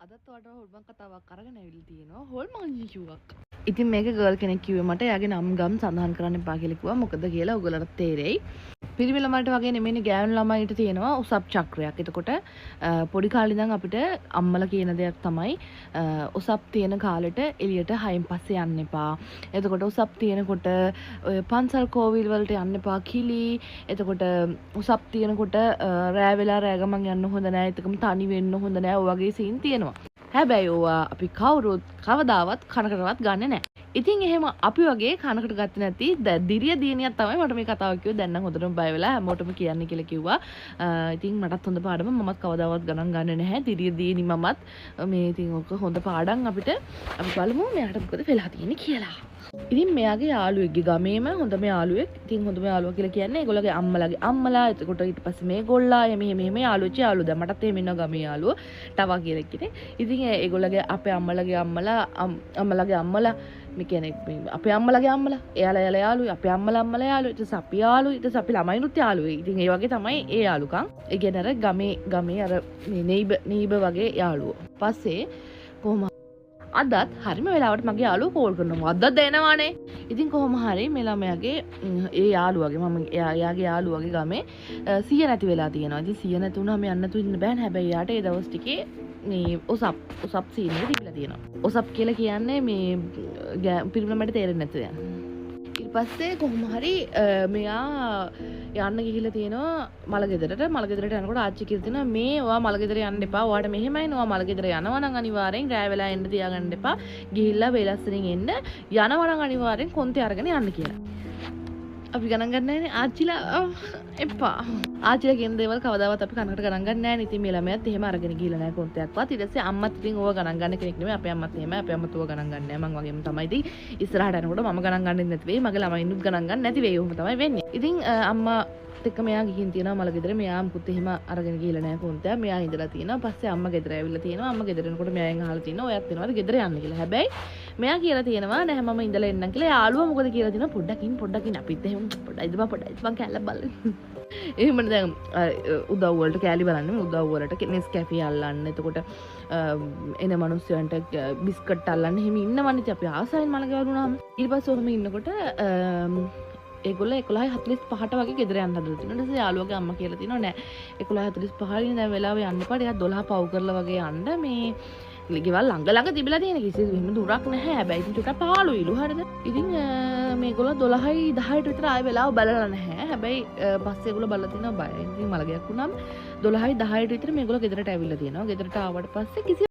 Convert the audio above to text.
අදත් ඔයාලට හොල්මන් කතාවක් අරගෙන ඇවිල්ලා තියෙනවා, හොල්මන් ශිශුවක්. ඉතින් මේක ගර්ල් කෙනෙක් කිව්වේ මට, එයාගේ නම් ගම් සඳහන් කරන්න එපා කියලා කිව්වා. මොකද කියලා ඔයගොල්ලන්ට තේරෙයි. පිරිමි ළමයින්ට වගේ නෙමෙයිනේ, ගෑනු ළමයින්ට තියෙනවා ඔසප් චක්‍රයක්. එතකොට පොඩි කාලේ ඉඳන් අපිට අම්මලා කියන දෙයක් තමයි ඔසප් තියෙන කාලෙට එළියට හයෙන් පස්සේ යන්න එපා. එතකොට ඔසප් තියෙනකොට ඔය පන්සල් කෝවිල් වලට යන්න එපා, කිලි. එතකොට ඔසප් තියෙනකොට රෑ වෙලා රෑ ගමන් යන්න හොඳ නෑ. එතකම තනි වෙන්න හොඳ නෑ. ඔය වගේ සීන් තියෙනවා. හැබැයි ඕවා අපි කවුරුත් කවදාවත් කනකටවත් ගන්නෙ නෑ. ඉතින් එහෙම අපි වගේ කනකට ගත්තේ නැති දිරිය දියණියක් තමයි මට මේ කතාව කිව්වේ. දැන් නම් හොඳටම බය වෙලා හැමෝටම කියන්න කියලා කිව්වා. ඉතින් මටත් හොඳ පාඩම, මමත් කවදාවත් ගණන් ගන්නෙ නැහැ. දිරිය දියණි මමත් මේ ඉතින් ඔක හොඳ පාඩම් අපිට. අපි බලමු මෙයාට මොකද වෙලා තියෙන්නේ කියලා. ඉතින් මෙයාගේ යාළුවෙක්ගේ ගමේම හොඳම යාළුවෙක්. ඉතින් හොඳම යාළුවා කියලා කියන්නේ ඒගොල්ලෝගේ අම්මලාගේ අම්මලා. එතකොට ඊට පස්සේ මේගොල්ලා එහෙම එහෙම එහෙම යාළුවෙච්ච යාළුවෝ. දැන් මටත් එහෙම ඉන්නවා ගමේ යාළුවෝ ටවා කියලා කෙනෙක්. ඉතින් ඒගොල්ලෝගේ අපේ අම්මලාගේ අම්මලා, අම්මලාගේ අම්මලා, මේ කියන්නේ මේ අපේ අම්මලාගේ අම්මලා, එයාලා එයාලා යාළුවෝ, අපේ අම්මලා අම්මලා යාළුවෝ, ඊට පස්සේ අපි යාළුවෝ, ඊට පස්සේ අපි ළමයිනුත් යාළුවෝ. ඉතින් ඒ වගේ තමයි ඒ යාළුකම්. ඒ කියන්නේ අර ගමේ අර මේ නේබර් වගේ යාළුවෝ. පස්සේ කොහොම අදත් හරිම වෙලාවට මගේ යාළුවෝ කෝල් කරනවා. අදත් දෙනවානේ. ඉතින් කොහොම හරි මේ ළමයාගේ, ඒ යාළුවගේ, මම එයාගේ යාළුවගේ ගමේ සිය නැති වෙලා තියෙනවා. ඉතින් සිය නැති වුණාම යන්න නැතුව ඉන්න බෑනේ. හැබැයි එයාට ඒ දවස් ටිකේ මේ ඔසප් සීන් එක තිබිලා තියෙනවා. ඔසප් කියලා කියන්නේ මේ පිරිමි ළමයට තේරෙන්නේ නැතු යන. ඊට පස්සේ කොහොම හරි මෙයා යන්න ගිහිල්ලා තියෙනවා මල ගෙදරට. මල ගෙදරට යනකොට ආච්චි කියලා තියෙනවා මේ ඔයා මල ගෙදර යන්න එපා. ඔයාට මෙහෙමයි නේ, ඔයා මල ගෙදර යනවා නම් අනිවාර්යෙන් රෑ වෙලා එන්න තියාගන්න එපා. ගිහිල්ලා වේලස්සනින් එන්න. යනවා නම් අනිවාර්යෙන් කොන්තේ අරගෙන යන්න කියලා. අපි ගණන් ගන්න නෑනේ ආච්චිලා, එපා. ආච්චිලා කියන දේවල් කවදාවත් අපි කනකට ගණන් ගන්න නෑනේ. ඉතින් මේ ළමයාත් එහෙම අරගෙන ගිහිල්ලා නෑ කොන්තයක්වත්. ඊට පස්සේ අම්මත් ඉතින් ඕව ගණන් ගන්න කෙනෙක් නෙමෙයි. අපේ අම්මත් එහෙමයි. අපේ අම්මත් ඕව ගණන් ගන්න නෑ. මං වගේම තමයි. ඉතින් ඉස්සරහට යනකොට මම ගණන් ගන්නෙත් නැති වෙයි. මගේ ළමයිනුත් ගණන් ගන්න නැති වෙයි. ඔහොම තමයි වෙන්නේ. ඉතින් අම්මා එක්ක මෙයා ගිහින් තියෙනවා මල ගෙදර. මෙයා මුකුත් එහෙම අරගෙන ගිහිල්ලා නෑ කොන්තය. මෙයා ඉඳලා තියෙනවා. පස්සේ අම්මා ගෙදර ඇවිල්ලා තියෙනවා. අම්මා ගෙදර එනකොට මෙයාෙන් අහලා තියෙනවා ඔයත් එනවද ගෙදර යන්න කියලා. හැබැයි මෙයා කියලා තියෙනවා නෑ මම ඉඳලා එන්නම් කියලා. යාළුවා මොකද කියලා තියෙනවා පොඩ්ඩක් ඉන්න පොඩ්ඩක් ඉන්න අපිත් එහෙම පොඩ්ඩක් ඉඳපන් පොඩ්ඩක් ඉඳපන් කෑල්ල බලන්න. එහෙමනේ දැන් උදව් වලට කෑලි බලන්න, උදව් වලට නෙස් කැෆේ අල්ලන්න. එතකොට එන මිනිස්සුන්ට බිස්කට් අල්ලන්න එහෙම ඉන්නවනේ. ඉතින් අපි ආසයින් මල ගෙවල් වුණාම. ඊට පස්සේ ඔහොම ඉන්නකොට ඒගොල්ලෝ 11:45ට වගේ ගෙදර යන්න හදලා තිනවා. ඊට පස්සේ යාළුවගේ අම්මා කියලා තිනවා නෑ 11:45 ඉන්නේ දැන් වෙලාව යන්න එපා. ටිකක් 12 පව් කරලා වගේ යන්න. මේ ගෙවල් ළඟ ළඟ තිබිලා තියෙන කිසි එහෙම දුරක් නැහැ. හැබැයි ඉතින් චුට්ටක් පාළුයිලු. හරිද? ඉතින් මේගොල්ලෝ 12:10ට විතර ආයෙ වෙලාව බලලා නැහැ. හැබැයි පස්සේ ඒගොල්ලෝ බලලා තිනවා බයයි. ඉතින් මලගයක් වුණාම 12:10ට විතර මේගොල්ලෝ ගෙදරට ඇවිල්ලා තියෙනවා. ගෙදරට ආවට පස්සේ කිසි